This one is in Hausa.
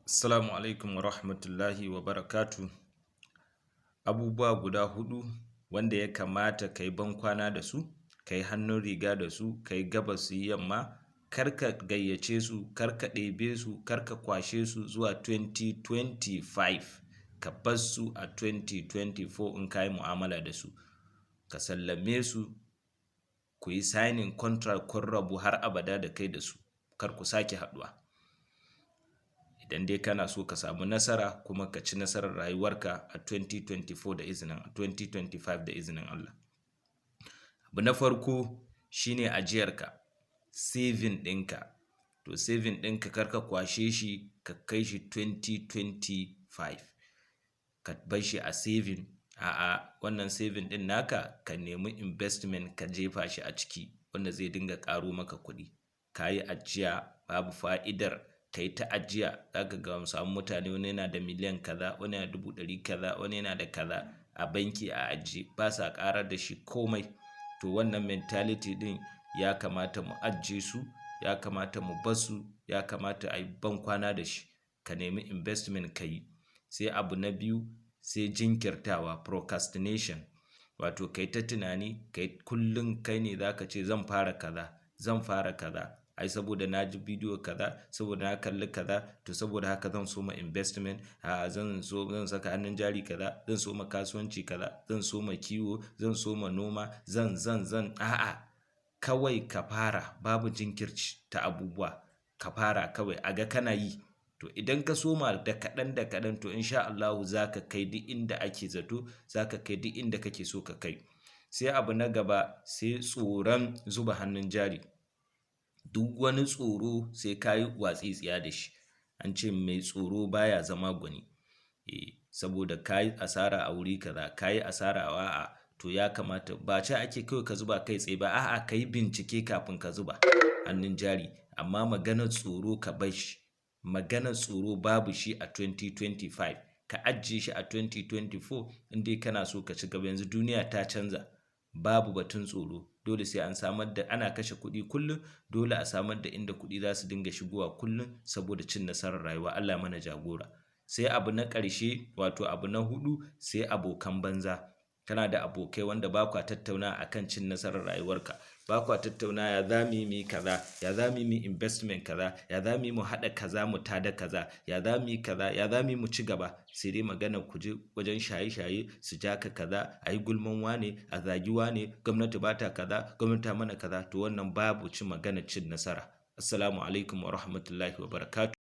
Assalamu alaikum wa rahmatullahi wa barakatu. Abubuwa guda huɗu wanda ya kamata ka yi bankwana da su, ka yi hannun riga da su, ka yi gabas su yi yamma, kar ka gayyace su, kar ka ɗebe su, kar ka kwashe su zuwa 2025, ka bar su a 2024 in ka yi mu'amala da su. Ka sallame su, ku yi signing contract, kun rabu har abada da kai da su, kar ku sake haɗuwa. Idan dai kana so ka samu nasara kuma ka ci nasarar rayuwarka a 2024 da izinin 2025 da izinin Allah. Abu na farko shine ajiyarka, saving ɗinka. To, saving ɗinka kar ka kwashe shi ka kai shi 2025, ka bar shi a saving. A'a, wannan saving ɗin naka ka nemi investment ka jefa shi a ciki wanda zai dinga ƙaro maka kuɗi. Ka yi ajiya, babu fa'idar ka yi ta ajiya. Za ka ga samu mutane, wani yana da miliyan kaza, wani yana 100,000 kaza, wani yana da kaza a banki a ajiye, ba sa ƙarar da shi komai. To, wannan mentality ɗin ya kamata mu ajiye su, ya kamata mu bar su, ya kamata a yi bankwana da shi. Ka nemi investment ka yi. Sai abu na biyu, sai jinkirtawa, procrastination. Wato kai ta tunani, kai kullum kai ne za ka ce zan fara kaza, zan fara kaza. Ai saboda na ji bidiyo kaza, saboda na kalli kaza, to saboda haka zan soma investment, a'a, zan so zan saka hannun jari kaza, zan soma kasuwanci kaza, zan soma kiwo, zan soma noma, zan zan zan a'a, kawai ka fara, babu jinkirta abubuwa. Ka fara kawai a ga kana yi. To, idan ka soma da kaɗan da kaɗan, to insha Allahu za ka kai duk inda ake zato, za ka kai duk inda kake so ka kai. Sai abu na gaba, sai tsoron zuba hannun jari. Duk wani tsoro sai ka yi watsi tsiya da shi. An ce mai tsoro baya zama gwani. Eh, saboda ka yi asara a wuri kaza, ka yi asara a a'a, to ya kamata ba ce ake kawai ka zuba kai tsaye ba, a'a, ka yi bincike kafin ka zuba hannun jari. Amma maganar tsoro ka bar shi. Maganar tsoro babu shi a 2025. Ka ajiye shi a 2024 in dai kana so ka ci gaba. Yanzu duniya ta canza. Babu batun tsoro. Dole sai an samar da ana kashe kuɗi kullum. Dole a samar da inda kuɗi za su dinga shigowa kullum saboda cin nasarar rayuwa. Allah mana jagora. Sai abu na ƙarshe, wato abu na huɗu, sai abokan banza. Kana da abokai wanda ba kwa tattauna a kan cin nasarar rayuwarka. Ba kwa tattauna ya za mu yi kaza, ya za mu yi investment kaza, ya za mu yi mu haɗa kaza mu tada kaza, ya za mu yi kaza, ya za mu yi mu ci gaba. Sai dai maganar ku je wajen shaye shaye, su ja ka kaza, a yi gulman wane, a zagi wane, gwamnati ba ta kaza, gwamnati ta mana kaza. To, wannan babu cin maganar cin nasara. Assalamu alaikum wa rahmatullahi wa barakatuh.